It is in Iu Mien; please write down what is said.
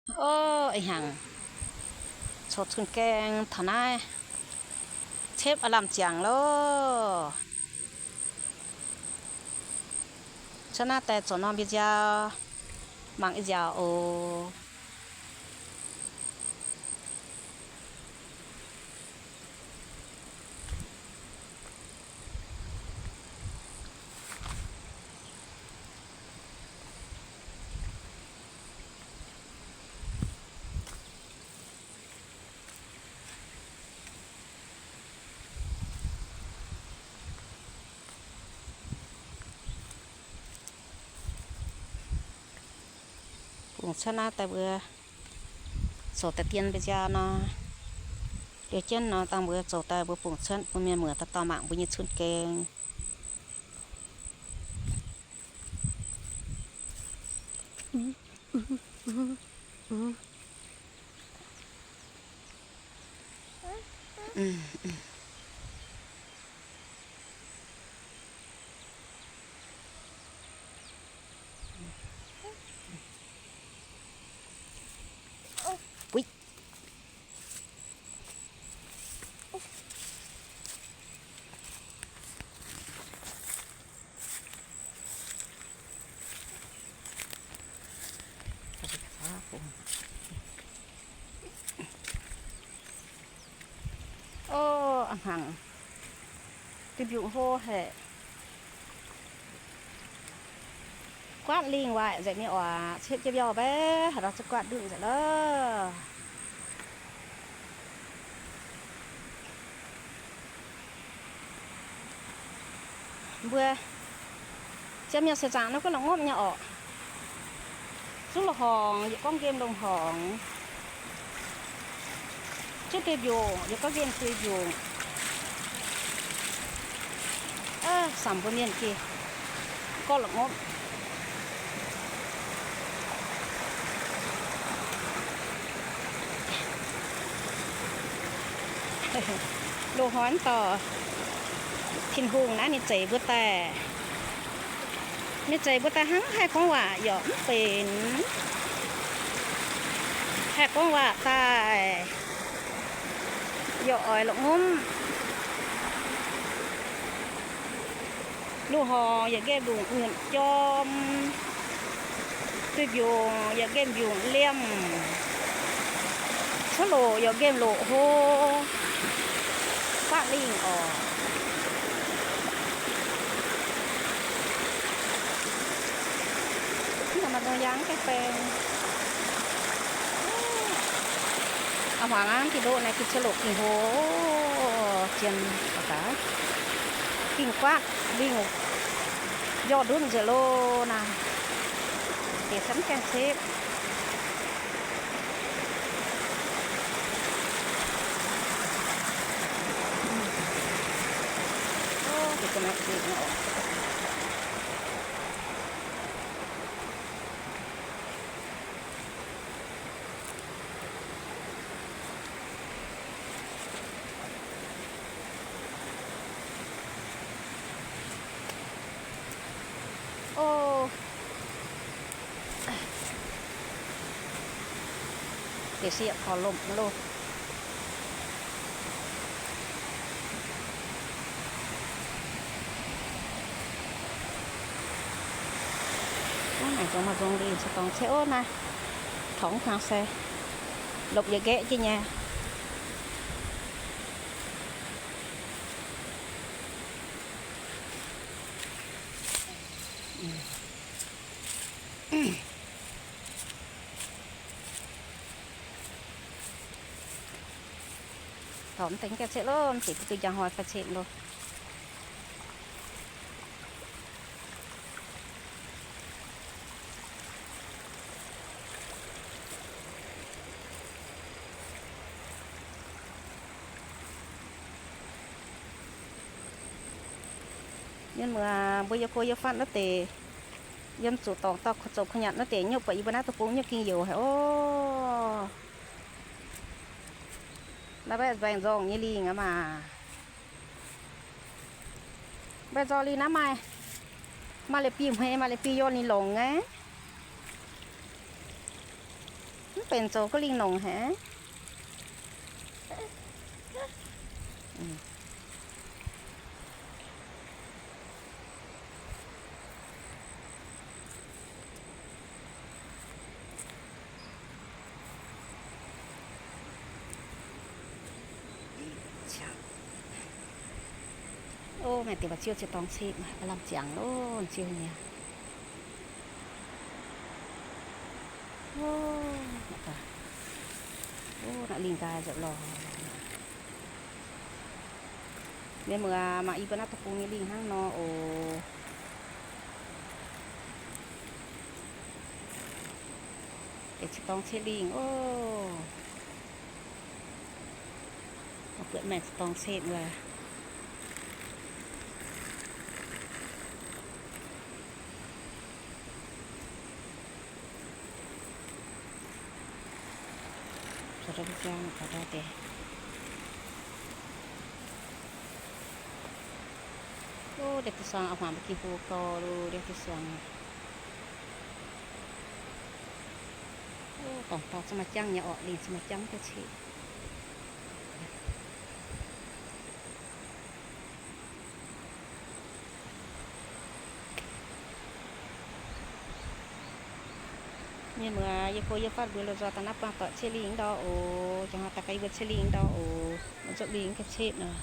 Ov, ih hnyangx coqv cun-gaeng taux naaiv cepv aav lamh ziangx loh. Cuotv naaiv daaih zoux norm mbienx nziaaux, mangc ih nziaaux oc. Bungx cuotv naaiv daaih mbuo zoux daaih dien mbuo jaa nor, liouh jienv nor dangh mbuo zoux daaih mbuo bungx cuotv bun mienh muoz dauh dauh mangc mbuo nyei cun-gaeng. Ov, a'hnangv duih mbiungc hlo haic. Guaatv lingh waaic nzengc mingh oc. Cepv jienv mbiauh mbaeqc haaix nor zungv guaatv ndutv nzengc loh. Mbuo jiem mienh seix zaangc nor gorngv la'ngopv nyei orqc. Zuqc loz-horngc, yietc gorngv nqemh loz-horngc. Zuqc duih mbiungc, yietc gorngv nqemh duih mbiungc. Samx mbuo mienh geh gorngv la'ngopv. Loz-hnoi mv dorh Tin-Hungh naaiv ninh zeix mbuo daaih. Ninh zeix mbuo daaih hnangv haih gorngv waac yaac mv benx. Haih gorngv waac daaih yaac oix la'ngopv. Loz-horngc yaac nqemh mbiungc nyuonh jorm. Duih mbiungc yaac nqemh mbiungc liemh. Cuotv loc yaac nqemh loc hlo. Guaatv lingh orqc. Mv maaih nzung yaang gaengh baeng. A'hmuangx aqv, gengh ndoqv naaiv gengh cuotv loc gengh hlo. Zien gaax, gengh guaatv lingh, mbiauh ndutv nzengc loh naaiv. Deix se mv gaengh cepv. Ov, deix se yaac korv lomc loh. Naaiv maengc zong maaih nzong lingh se dorngx ceqv ov naaiv. Torngx kangx se lopc yietc nqaeqv jienv nyei. Taux mv deix gaengh ceqv loh, mv deix bun duqv njang hnoi fai ceqv loh. Mienh muoz, mbuo yiem go yiem fatv naaiv deix, yiem zuqc dorngx dauh zoux kuv nyanc naaiv deix, nyuv buatc yie mbuo naaiv deic-bung nyuv ging youz haic oc. Naaiv mbaeqc nzaeng nzorng nyei lingh aqv maah. Mbaeqc nzorng lingh naaiv maaih, maaih leiz-bieqc hmeix, maaih leiz-bieqc yorn lingh longc aqv. Mv Benx zoux gorqv-lingh nongc haic. Ov, maaih deix mba'ziouv ziouc dorng cepv, maaih lamh ziangx loh, ziouv nyei. Ov, naaiv lingh nqaai nzengc lorqc. Mienh muoz, mangc yie mbuo naaiv deic-bung nyei lingh hnangv nor oc. Deix ziouc dorng cepv lingh oc. Buatc maaih dorng cepv wuov. Ov, ndiev deix suang a'hmuangx mbuo Ging-Sou gau loh, ndiev deix suang. Ov, dorngc dauh za'gengh maaih jangv nyei orqc, lingh za'gengh maaih jangv duqv cepv. Mienh muoz, yie go yie fatv mbuo loz-nzoih daaih naaiv buangh doic cepv lingh ndau oc. Jangx haaix daaih gaax yie mbuo cepv lingh ndau oc. Mbuo nzopv lingh ga'cepv nor.